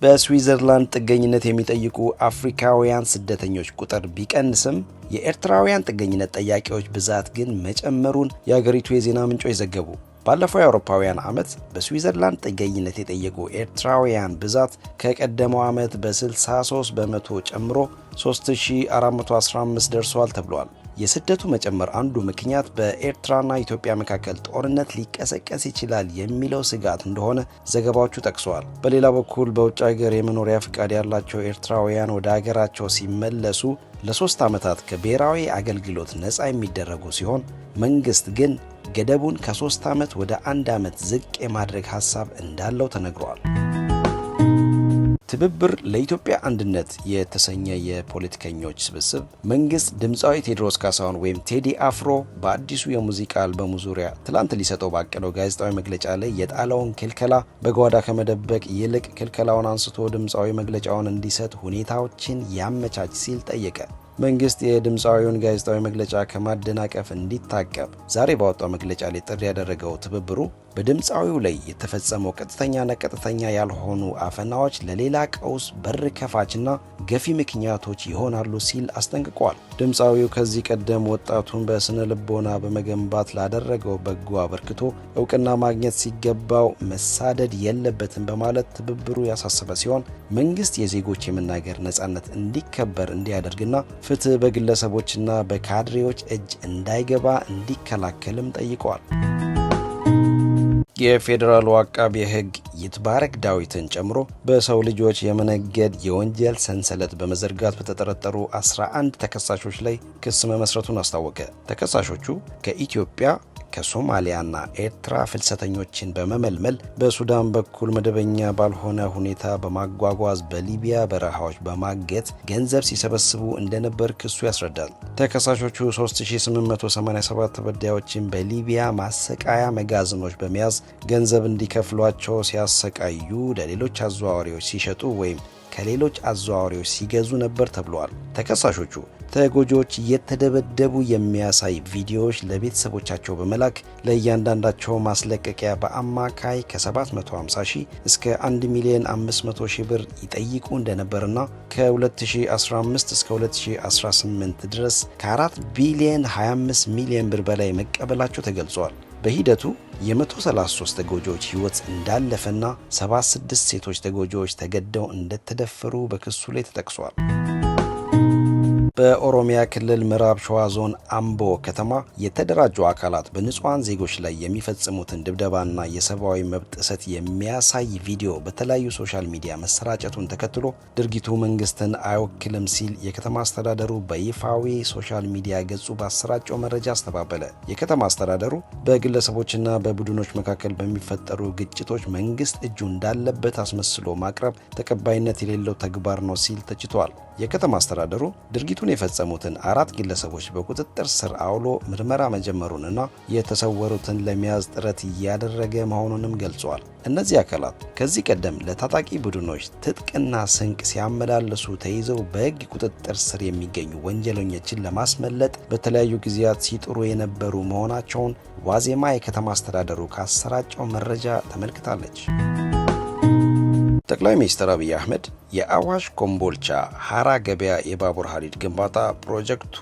በስዊዘርላንድ ጥገኝነት የሚጠይቁ አፍሪካውያን ስደተኞች ቁጥር ቢቀንስም የኤርትራውያን ጥገኝነት ጠያቂዎች ብዛት ግን መጨመሩን የአገሪቱ የዜና ምንጮች ዘገቡ። ባለፈው የአውሮፓውያን ዓመት በስዊዘርላንድ ጥገኝነት የጠየቁ ኤርትራውያን ብዛት ከቀደመው ዓመት በ63% ጨምሮ 3415 ደርሷል ተብሏል። የስደቱ መጨመር አንዱ ምክንያት በኤርትራና ኢትዮጵያ መካከል ጦርነት ሊቀሰቀስ ይችላል የሚለው ስጋት እንደሆነ ዘገባዎቹ ጠቅሰዋል። በሌላ በኩል በውጭ ሀገር የመኖሪያ ፍቃድ ያላቸው ኤርትራውያን ወደ ሀገራቸው ሲመለሱ ለ3 ዓመታት ከብሔራዊ አገልግሎት ነፃ የሚደረጉ ሲሆን፣ መንግስት ግን ገደቡን ከ3 ዓመት ወደ አንድ ዓመት ዝቅ የማድረግ ሀሳብ እንዳለው ተነግሯል። ትብብር ለኢትዮጵያ አንድነት የተሰኘ የፖለቲከኞች ስብስብ መንግስት ድምፃዊ ቴዎድሮስ ካሳሁን ወይም ቴዲ አፍሮ በአዲሱ የሙዚቃ አልበሙ ዙሪያ ትላንት ሊሰጠው ባቀደው ጋዜጣዊ መግለጫ ላይ የጣለውን ክልከላ በጓዳ ከመደበቅ ይልቅ ክልከላውን አንስቶ ድምፃዊ መግለጫውን እንዲሰጥ ሁኔታዎችን ያመቻች ሲል ጠየቀ። መንግስት የድምፃዊውን ጋዜጣዊ መግለጫ ከማደናቀፍ እንዲታቀብ ዛሬ ባወጣው መግለጫ ላይ ጥሪ ያደረገው ትብብሩ፣ በድምፃዊው ላይ የተፈጸመው ቀጥተኛና ቀጥተኛ ያልሆኑ አፈናዎች ለሌላ ቀውስ በር ከፋችና ገፊ ምክንያቶች ይሆናሉ ሲል አስጠንቅቋል። ድምፃዊው ከዚህ ቀደም ወጣቱን በስነ ልቦና በመገንባት ላደረገው በጎ አበርክቶ እውቅና ማግኘት ሲገባው መሳደድ የለበትም በማለት ትብብሩ ያሳሰበ ሲሆን፣ መንግስት የዜጎች የመናገር ነጻነት እንዲከበር እንዲያደርግና ፍትህ በግለሰቦችና በካድሬዎች እጅ እንዳይገባ እንዲከላከልም ጠይቀዋል። የፌዴራሉ አቃቤ ሕግ ይትባረክ ዳዊትን ጨምሮ በሰው ልጆች የመነገድ የወንጀል ሰንሰለት በመዘርጋት በተጠረጠሩ 11 ተከሳሾች ላይ ክስ መመስረቱን አስታወቀ። ተከሳሾቹ ከኢትዮጵያ፣ ከሶማሊያና ኤርትራ ፍልሰተኞችን በመመልመል በሱዳን በኩል መደበኛ ባልሆነ ሁኔታ በማጓጓዝ በሊቢያ በረሃዎች በማገት ገንዘብ ሲሰበስቡ እንደነበር ክሱ ያስረዳል። ተከሳሾቹ 3887 ተበዳዮችን በሊቢያ ማሰቃያ መጋዘኖች በመያዝ ገንዘብ እንዲከፍሏቸው ሲያሰቃዩ፣ ለሌሎች አዘዋዋሪዎች ሲሸጡ ወይም ከሌሎች አዘዋዋሪዎች ሲገዙ ነበር ተብሏል። ተከሳሾቹ ተጎጂዎች እየተደበደቡ የሚያሳይ ቪዲዮዎች ለቤተሰቦቻቸው በመላክ ለእያንዳንዳቸው ማስለቀቂያ በአማካይ ከ750 ሺህ እስከ 1 ሚሊዮን 500 ሺህ ብር ይጠይቁ እንደነበርና ከ2015 እስከ 2018 ድረስ ከ4 ቢሊዮን 25 ሚሊዮን ብር በላይ መቀበላቸው ተገልጿል። በሂደቱ የ133 ተጎጂዎች ሕይወት እንዳለፈና 76 ሴቶች ተጎጂዎች ተገደው እንደተደፈሩ በክሱ ላይ ተጠቅሷል። በኦሮሚያ ክልል ምዕራብ ሸዋ ዞን አምቦ ከተማ የተደራጁ አካላት በንጹሐን ዜጎች ላይ የሚፈጽሙትን ድብደባና የሰብአዊ መብት ጥሰት የሚያሳይ ቪዲዮ በተለያዩ social media መሰራጨቱን ተከትሎ ድርጊቱ መንግስትን አይወክልም ሲል የከተማ አስተዳደሩ በይፋዊ social media ገጹ ባሰራጨው መረጃ አስተባበለ። የከተማ አስተዳደሩ በግለሰቦችና በቡድኖች መካከል በሚፈጠሩ ግጭቶች መንግስት እጁ እንዳለበት አስመስሎ ማቅረብ ተቀባይነት የሌለው ተግባር ነው ሲል ተችቷል። የከተማ አስተዳደሩ ድርጊቱን የፈጸሙትን አራት ግለሰቦች በቁጥጥር ስር አውሎ ምርመራ መጀመሩንና የተሰወሩትን ለመያዝ ጥረት እያደረገ መሆኑንም ገልጿል። እነዚህ አካላት ከዚህ ቀደም ለታጣቂ ቡድኖች ትጥቅና ስንቅ ሲያመላልሱ ተይዘው በሕግ ቁጥጥር ስር የሚገኙ ወንጀለኞችን ለማስመለጥ በተለያዩ ጊዜያት ሲጥሩ የነበሩ መሆናቸውን ዋዜማ የከተማ አስተዳደሩ ካሰራጨው መረጃ ተመልክታለች። ጠቅላይ ሚኒስትር አብይ አህመድ የአዋሽ ኮምቦልቻ ሀራ ገበያ የባቡር ሀዲድ ግንባታ ፕሮጀክቱ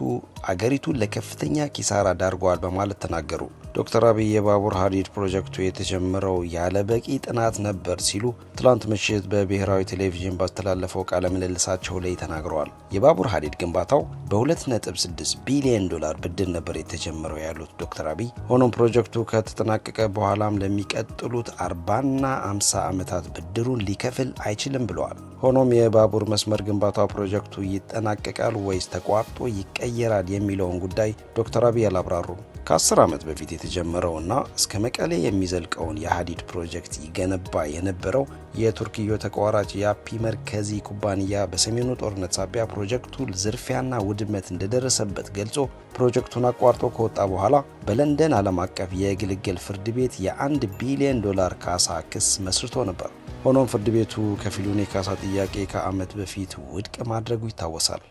አገሪቱን ለከፍተኛ ኪሳራ ዳርጓል በማለት ተናገሩ። ዶክተር አብይ የባቡር ሀዲድ ፕሮጀክቱ የተጀመረው ያለ በቂ ጥናት ነበር ሲሉ ትላንት ምሽት በብሔራዊ ቴሌቪዥን ባስተላለፈው ቃለ ምልልሳቸው ላይ ተናግረዋል። የባቡር ሀዲድ ግንባታው በ2.6 ቢሊዮን ዶላር ብድር ነበር የተጀመረው ያሉት ዶክተር አብይ፣ ሆኖም ፕሮጀክቱ ከተጠናቀቀ በኋላም ለሚቀጥሉት 40ና 50 ዓመታት ብድሩን ሊከፍል አይችልም ብለዋል። ሆኖም የባቡር መስመር ግንባታው ፕሮጀክቱ ይጠናቀቃል ወይስ ተቋርጦ ይቀየራል የሚለውን ጉዳይ ዶክተር አብይ አላብራሩም። ከ10 ዓመት በፊት የተጀመረውና እስከ መቀሌ የሚዘልቀውን የሀዲድ ፕሮጀክት ይገነባ የነበረው የቱርክዮ ተቋራጭ ያፒ መርከዚ ኩባንያ በሰሜኑ ጦርነት ሳቢያ ፕሮጀክቱ ዝርፊያና ውድመት እንደደረሰበት ገልጾ ፕሮጀክቱን አቋርጦ ከወጣ በኋላ በለንደን ዓለም አቀፍ የግልግል ፍርድ ቤት የ1 ቢሊዮን ዶላር ካሳ ክስ መስርቶ ነበር። ሆኖም ፍርድ ቤቱ ከፊሉን የካሳ ጥያቄ ከዓመት በፊት ውድቅ ማድረጉ ይታወሳል።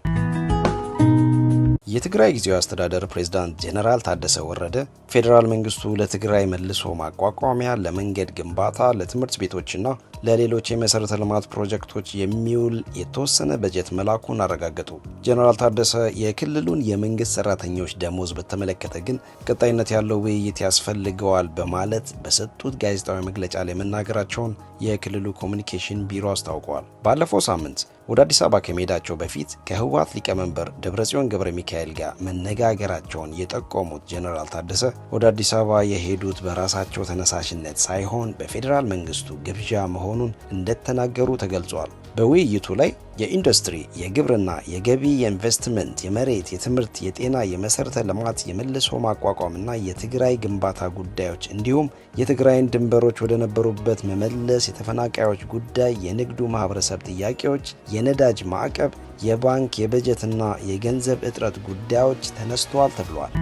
የትግራይ ጊዜያዊ አስተዳደር ፕሬዝዳንት ጄኔራል ታደሰ ወረደ ፌዴራል መንግስቱ ለትግራይ መልሶ ማቋቋሚያ፣ ለመንገድ ግንባታ፣ ለትምህርት ቤቶችና ለሌሎች የመሠረተ ልማት ፕሮጀክቶች የሚውል የተወሰነ በጀት መላኩን አረጋገጡ። ጀነራል ታደሰ የክልሉን የመንግስት ሰራተኞች ደሞዝ በተመለከተ ግን ቀጣይነት ያለው ውይይት ያስፈልገዋል በማለት በሰጡት ጋዜጣዊ መግለጫ ላይ መናገራቸውን የክልሉ ኮሚኒኬሽን ቢሮ አስታውቀዋል። ባለፈው ሳምንት ወደ አዲስ አበባ ከመሄዳቸው በፊት ከህወሓት ሊቀመንበር ደብረጽዮን ገብረ ሚካኤል ጋር መነጋገራቸውን የጠቆሙት ጀነራል ታደሰ ወደ አዲስ አበባ የሄዱት በራሳቸው ተነሳሽነት ሳይሆን በፌዴራል መንግስቱ ግብዣ መሆኑን እንደተናገሩ ተገልጿል። በውይይቱ ላይ የኢንዱስትሪ፣ የግብርና፣ የገቢ፣ የኢንቨስትመንት፣ የመሬት፣ የትምህርት፣ የጤና፣ የመሰረተ ልማት፣ የመልሶ ማቋቋምና የትግራይ ግንባታ ጉዳዮች እንዲሁም የትግራይን ድንበሮች ወደ ነበሩበት መመለስ፣ የተፈናቃዮች ጉዳይ፣ የንግዱ ማህበረሰብ ጥያቄዎች፣ የነዳጅ ማዕቀብ፣ የባንክ የበጀትና የገንዘብ እጥረት ጉዳዮች ተነስተዋል ተብሏል።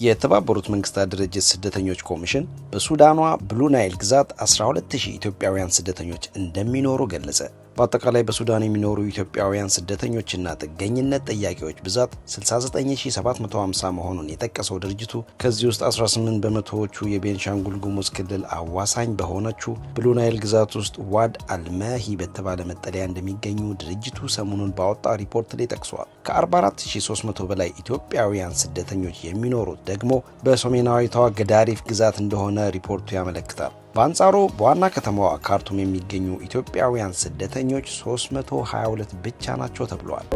የተባበሩት መንግስታት ድርጅት ስደተኞች ኮሚሽን በሱዳኗ ብሉ ናይል ግዛት 12,000 ኢትዮጵያውያን ስደተኞች እንደሚኖሩ ገለጸ። በአጠቃላይ በሱዳን የሚኖሩ ኢትዮጵያውያን ስደተኞችና ጥገኝነት ጠያቂዎች ብዛት 69750 መሆኑን የጠቀሰው ድርጅቱ ከዚህ ውስጥ 18 በመቶዎቹ የቤንሻንጉል ጉሙዝ ክልል አዋሳኝ በሆነችው ብሉ ናይል ግዛት ውስጥ ዋድ አልመሂ በተባለ መጠለያ እንደሚገኙ ድርጅቱ ሰሞኑን ባወጣ ሪፖርት ላይ ጠቅሷል። ከ44300 በላይ ኢትዮጵያውያን ስደተኞች የሚኖሩት ደግሞ በሰሜናዊቷ ገዳሪፍ ግዛት እንደሆነ ሪፖርቱ ያመለክታል። በአንጻሩ በዋና ከተማዋ ካርቱም የሚገኙ ኢትዮጵያውያን ስደተኞች 322 ብቻ ናቸው ተብሏል።